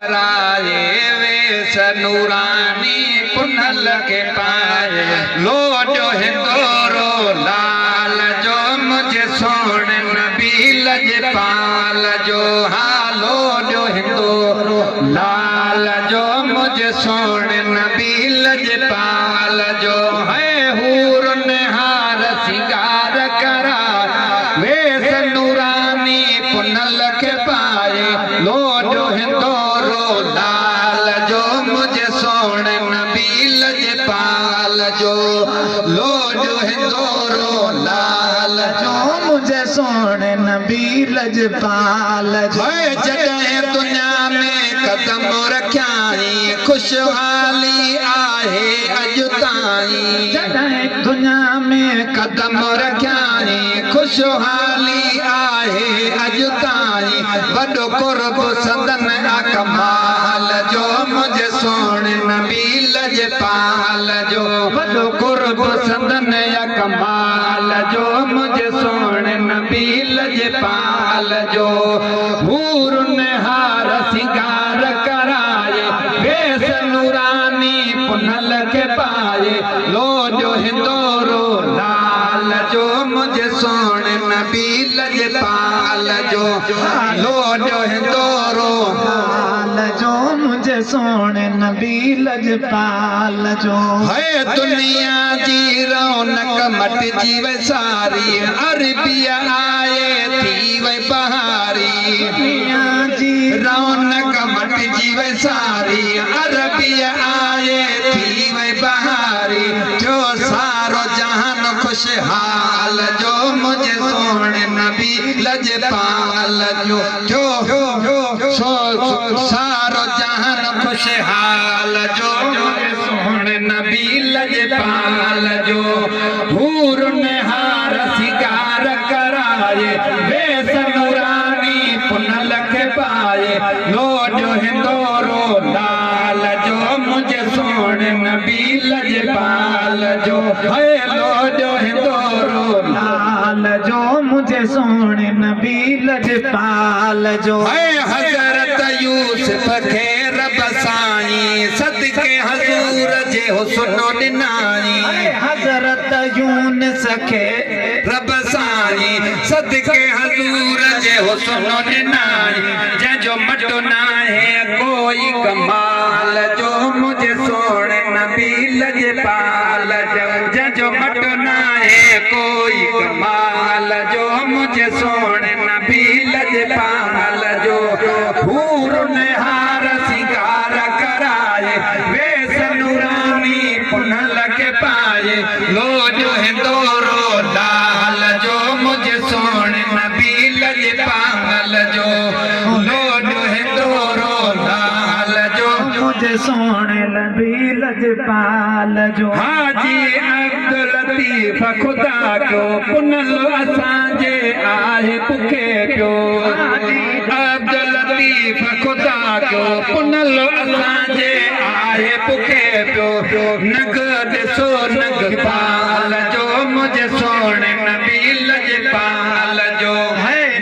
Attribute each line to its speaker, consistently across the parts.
Speaker 1: رائي ويس نوراني پنهل کي پائي لوڏيو هندورو لال جو منهنجي سهڻي نبي لڄپال جو ها لوڏيو هندورو لال جو منهنجي سهڻي نبي لڄپال جو هي حور نهار سينگار ڪرائي ويس نوراني پنهل کي پائي لوڏيو هندورو لال جو منهنجي سهڻي نبي لڄپال جو لوڏيو هندورو لال جو
Speaker 2: منهنجي سهڻي نبي لڄپال جو.
Speaker 1: هئي جڏهن دنيا ۾ قدم رکيائين خوشحالي آهي اڄ تائين.
Speaker 2: جڏهن دنيا ۾.
Speaker 1: قدم رکيائين خوشحالي آهي اڄ تائين. وڏو قرب سندن آ ڪمال جو منهنجي سهڻي نبي لڄپال جو. وڏو قرب سندن آ ڪمال جو منهنجي سهڻي نبي لڄپال جو. حور نهار سينگار ڪرائي ويس نوراني پنهل کي پائي لوڏيو هندورو لال جو منهنجي سهڻي نبي لڄپال جو لوڏيو هندورو.
Speaker 2: لال جو منهنجي سهڻي نبي لڄپال جو.
Speaker 1: هي دنيا جي رونق مٽجي وئي ساري عربيء آئي ٿي وئي بهاري.
Speaker 2: دنيا جي.
Speaker 1: رونق مٽجي وئي ساري عربيء آئي ٿي وئي بهاري. ٿيو سارو جهان خوشحال جو منهنجي سهڻي نبي لڄپال جو. ٿيو سارو جهان خوشحال جو منهنجي سهڻي نبي لڄپال جو. حور نهار سينگار ڪرائي ويس نوراني پنهل کي پائي لوڏيو هندورو لال جو منهنجي سهڻي نبي لڄپال جو. هي لوڏيو هندورو.
Speaker 2: لال جو منهنجي سهڻي نبي لڄپال جو.
Speaker 1: هي حضرت يوسف کي رب سائين صدقي حضور جي حسن ڏنائين.
Speaker 2: هي حضرت يونس کي.
Speaker 1: رب سائين صدقي حضور جي حسن ڏنائين. جنهن جو مٽ ناهي ڪوئي ڪمال جو منهنجي سهڻي نبي لڄپال جو. جنهن جو مٽ ناهي ڪوئي ڪمال جو منهنجي سهڻي نبي لڄپال جو. حور نهار سينگار ڪرائي ويس نوراني پنهل کي پائي لوڏيو هندورو لال جو منهنجي سهڻي نبي لڄپال جو. لوڏيو هندورو لال جو.
Speaker 2: منهنجي سهڻي نبي لڄپال جو.
Speaker 1: حاجي عبداللطيف خدا ڪيو پنهل اسان جي آهي پکي پيو. عبداللطيف خدا ڪيو پنهل اسان جي آهي پکي پيو. نگ ڏسو نگ پال جو منهنجي سهڻي نبي لڄپال جو.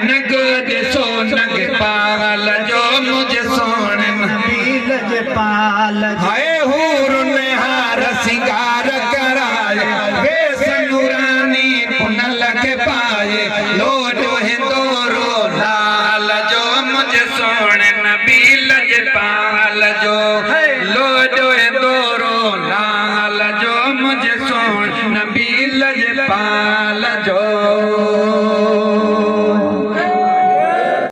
Speaker 1: نگ ڏسو نگ پال جو منهنجي سهڻي
Speaker 2: نبي لڄپال جو.
Speaker 1: هي حور نهار سينگار ڪرائي ويس نوراني پنهل کي پائي لوڏيو هندورو لال جو منهنجي سهڻي نبي لڄپال جو. لوڏيو هندورو لال جو منهنجي سهڻي نبي لڄپال جو.